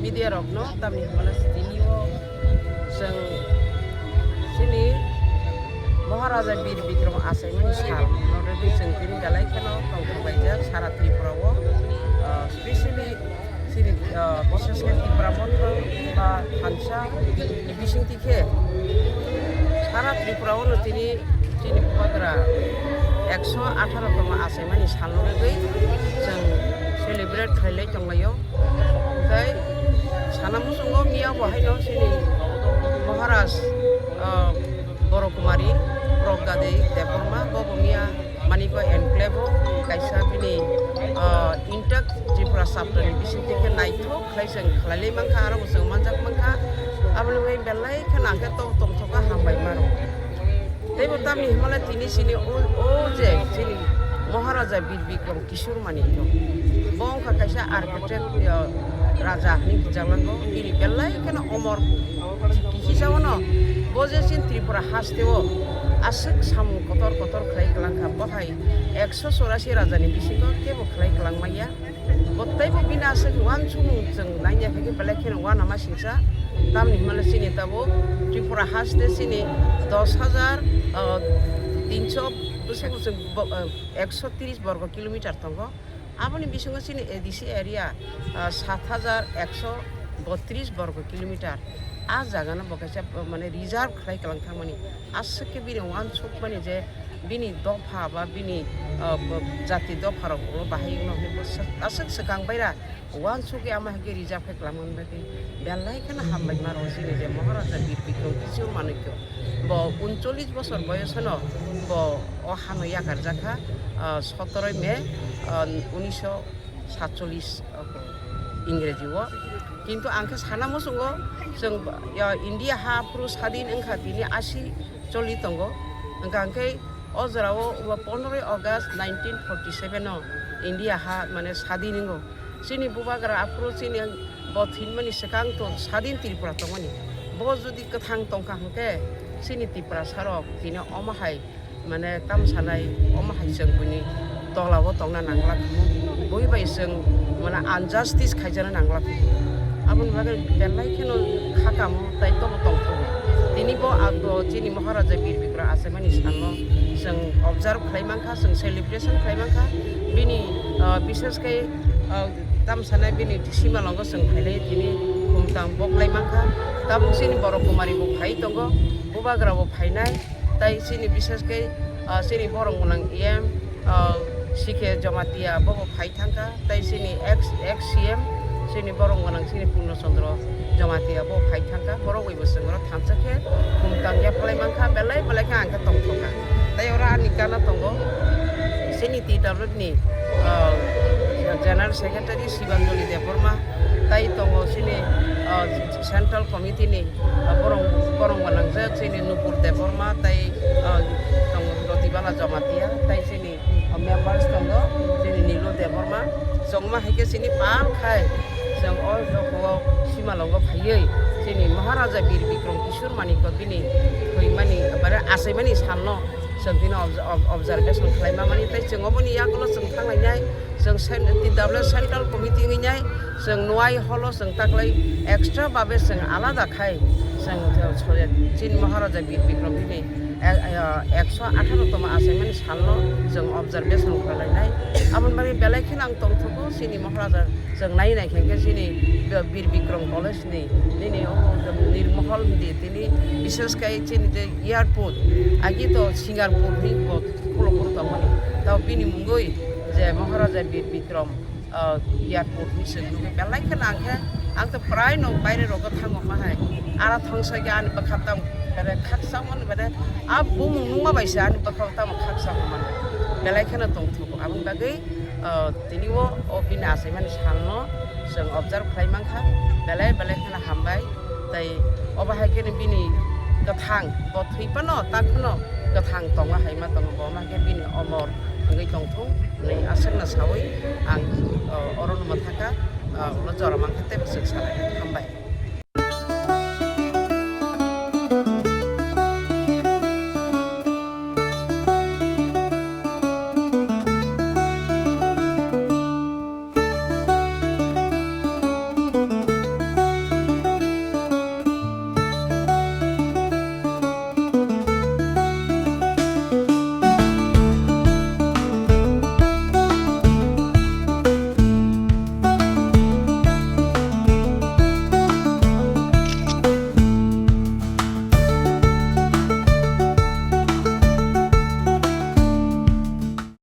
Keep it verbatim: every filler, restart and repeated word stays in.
Media rokno tamni hwnmano tini o chwng chini Maharaja Bir Bikram achaimani sal no rwgwi chwng tini belai kheno tongthok laijak sara Tripura o, ah, specially chini, ah, bishesh khe Tipra Motha ba Thansa ni bisingtwi khe sara Tripura o no tini chini bubagra ekso atharo tongma achaimani sal no rwgwi chwng celebrate khailai tonglaio. Tei sana muchungo miya bo haino chini Maharaj, ah, Boro Kumari Pragya Dei Debbarma, bo bo miya Manikya enclave o kaisa bini, ah, intact Tripura chapter ni bisingtwi khe naithok khlai chwng khlailai mankha, aro bo chwng manjak mankha. Aboni bagwi belai kheno ang khe tong tongthok kha hambai mano. Teibo tamni hwnmale tini chini o, o je chini Maharaja Bir Bikram Kishore Manikya. Bo wngkha kaisa architect, uh, raja hinwi hwnjaklango. Bini belai kheno omor kisa wano. Bo je chini Tripura haste o aswk samung kotor kotor khlai kwlangkha. Bo hai ekso chorasi rajani bisingo kebo khlai kwlangmaya. Bo teibo bini aswk uansukmung chwng naiya khe belai kheno uanama singsa. Tamni hwnmale chini tabuk Tripura haste chini dos hajar, ah, tinso bwswk bwswk bo, ah, ekso tris borgo kilometer tongo. Aboni bisingo chini A D C area, ah, sat hajar ekso botris borgo kilometer. A jagano bo kaisa, ah, mane reserve khlai kwlang thangmani. Aswk khe bini uansukmani je bini dopha ba bini, ah, bo-, jati dopha rok ulo bahai wngno hinwi bo swk-, aswk swkang baira uansukya ama hai khe reserve khe kwlangmani bagwi belai kheno hambai maro chini je Maharaja Bir Bikram Kishore Manikya. Bo uncholish bosor boyosano bo o hano yakarjakha, ah, sotoroi May, ah, unisho satchollish, ah, Ingreji o. Kintu ang khe sana muchungo chwng, ya, India ha phuru sadin wngkha tini asi choli tongo. Hwnkha hwnkhe o jorao bo pondroi August nineteen forty seven o India ha mane sadin wngo. Chini bubagra aphuru chini bo thwimani swkang to sadin Tripura tongmani. Bo jodi kwthang tongkha hwnkhe chini Tiprasa rok tini omo hai mane tam sanai omo hai chwng buini tola o tongna nangla khamu. Bui bai chwng mane injustice khaijana nangla khamu. Aboni bagwi belai kheno kha kamo tai tobo tongthogo. Tini bo ang bo chini Maharaja Bir Bikram achaimani salo chwng observe khlai mankha, chwng celebration khlai mankha. Bini, ah, bishesh khe, ah, tam sanai bini simalongo chwng phailai tini khumtang boklai mankha. Tabuk chini Borok Kumari bo phai tongo, bubagra bo phainai. Tai chini bishesh khe, ah, chini borok gwnang E M, ah, C K Jamatia bobo phai thangkha, tai chini ex, ex C M, chini borok gwnang chini Purno Chandra Jamatia bo phai thangkha, borok bai bo chwng oro thansa khe khum tang yaphalai mankha, belai belai khe ang khe tongthokha. Tai oro ani gana tongo chini T W ni, ah, General Secretary Shibanjali Debbarma, tai tongo chini, ah, Central Committee ni, ah, borok, borok gwnang je chini Nupur Debbarma, tai, ah, tongo Rotibala Jamatia, tai chini, ah, members tongo chini Nilu Debbarma, chongma hai khe chini pal khai chwng o jogo simalongo phaiwi chini Maharaja Bir Bikram Kishore Manikya bini thwimani, bare achaimani salno chwng tini obs-, ob-, observation khlai mamani, tei chwng oboni yagulo chwng thanglainai, chwng sen-, T W Central Committee wngnai, chwng Nwai Hall o chwng taklai extra babe chwng alada khai chwng, chwng chini Maharaja Bir Bikram bini e-, e-, ekso atharo toma achaimani salno chwng observation khlainai. Aboni bagwi belai kheno ang tongthogo chini Maharaja chwng nai nai khe chini Bir Bikram College ni nini o Nirmohol hindi tini bishesh kai chini je airport, agi to Singapore ni bo khulo khulo tongmani. Tao bini mungwi je Maharaja Bir Bikram, ah, airport ni se nugwi belai khe nang khe ang to prai no baire rogo thango ma hai. Ara thongsa ge ani bwkha tam bere khaksa mon bere a bumung nungma bai se ani bwkha tam khaksa mon. Belai khe no tongthogo. Aboni bagwi, ah, tini o, o bini achaimani salno chwng observe khlai mankha, belai belai kheno hambai. Tai obo hai kheno bini kwthang, bo thwi phano, ta phano kwthang tongo, hai ma tongo, bo ma khe bini omor wngwi tongthung hwnwi aswkno saui ang, o, orono mwthakha, o, ulo jora mankha tei bwswk salai hambai.